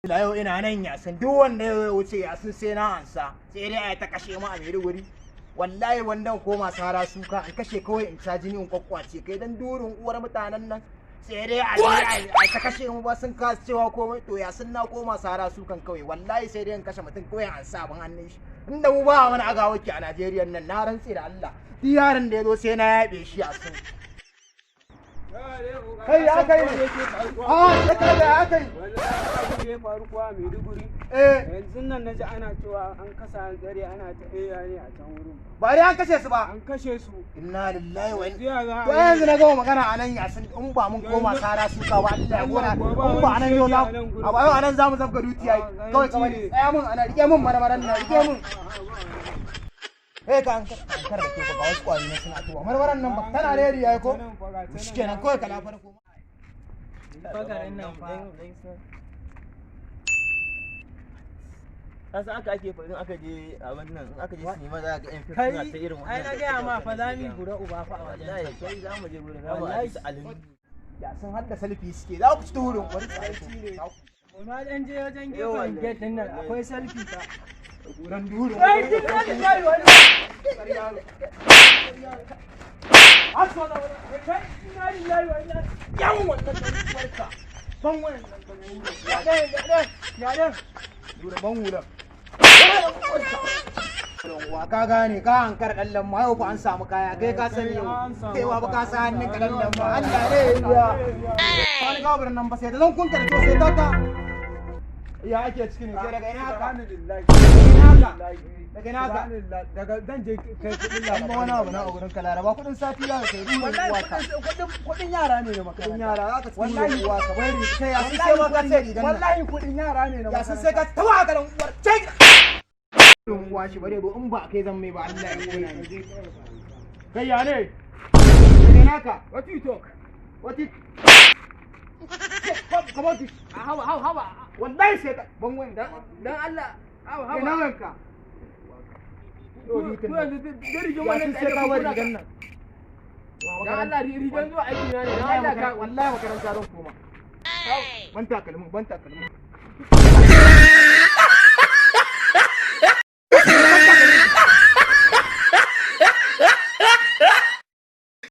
Yau ina nan yasin, duk wanda ya wuce yasin sai na ansa, sai dai a ta kashe mu a Maiduguri. Wallahi wannan koma sara suka in kashe kawai, in ca jini in kwakwace kai dan durin uwar mutanen nan, sai dai a ta kashe mu ba sun kasa cewa komai. To yasin na koma sara sukan kawai, wallahi sai dai in kashe mutum kawai an sa ban hannun shi. Inda mu ba wani agawaki a Najeriya nan, na rantse da Allah, duk yaron da ya zo sai na yabe shi yasin. Kai, ya kai ne? Ah, sai kai, ya kai? Wallahi ya faru kuwa a Maiduguri. Eh. Yanzu nan naji ana cewa an kasa, an tsare, ana ta eya ne a can wurin. Ba dai an kashe su ba? An kashe su. Inna lillahi wa Yanzu ya za to a yi? Yanzu na gama magana a nan yasin, in ba mun koma sara suka ba, Allah ya gona in ba anan yau za a ba, yau anan zamu zabga dukiya kawai. Kamar tsaya mun anan, rike mun marmaran nan, rike mun. Eh, ka an kar da ke ga wasu kwari ne suna tuwa marmaran nan ba tana reri yayi ko shikenan kawai ka lafar ko. Bagarin nan fa. Kasan aka ake faɗin aka je a wannan, in aka je sinima za ka ga yan fim suna ta irin wannan. Ai na gaya ma fa, za mu yi gura uba fa a wajen. Wallahi kai, za mu je gurin, za mu Wallahi. aji su alin. Ya sun hadda selfie suke, za ku ci tuhurin wani tsari. Ma dan je wajen gefen gate din nan akwai selfie fa. Guran durin. Ai din nan kai wani. Kai, inna lillahi wa inna. Yawan wannan barka. Ban wannan. Ya dan, ya dan, ya dan. Dura ban hulan. Wa ka gane ka hankar dan lamma, yau fa an samu kaya, kai ka sani yau. Kai wa ba ka sa hannun ka dan lamma, Allah ne ya. Wani gabarin nan ba sai da zan kunta da to sai ta. Ya ake ciki ne sai daga ina haka? Ina haka? Daga ina haka? Daga zan je kai kudin An ba wani abu na a gurin ka, Laraba kudin sati za ka kai ruwan Wallahi uwa ka. kudin yara ne na Kudin makaranta. yara za ka ci Wallahi. ruwan uwa ka bai riga kai ya sun sai ma ka sai rigan nan. Wallahi kudin yara ne na Ya sun sai ka tawa ka dan uwar. Ce uwa shi bare in ba kai zan mai ba, Allah ya kona ni. Kai, ya ne? Daga naka? What you talk? What it? Come on this. Hawa hawa hawa. Wallahi sai ka ban wayan. Dan Allah. Hawa hawa. Ina wanka? Ku yanzu da rigan Ya wannan sun sai ka bar rigan nan. Dan Allah, rigan zuwa aiki na ne. Dan Allah ka Wallahi makaranta zan koma. Ban takalmin, ban takalmin.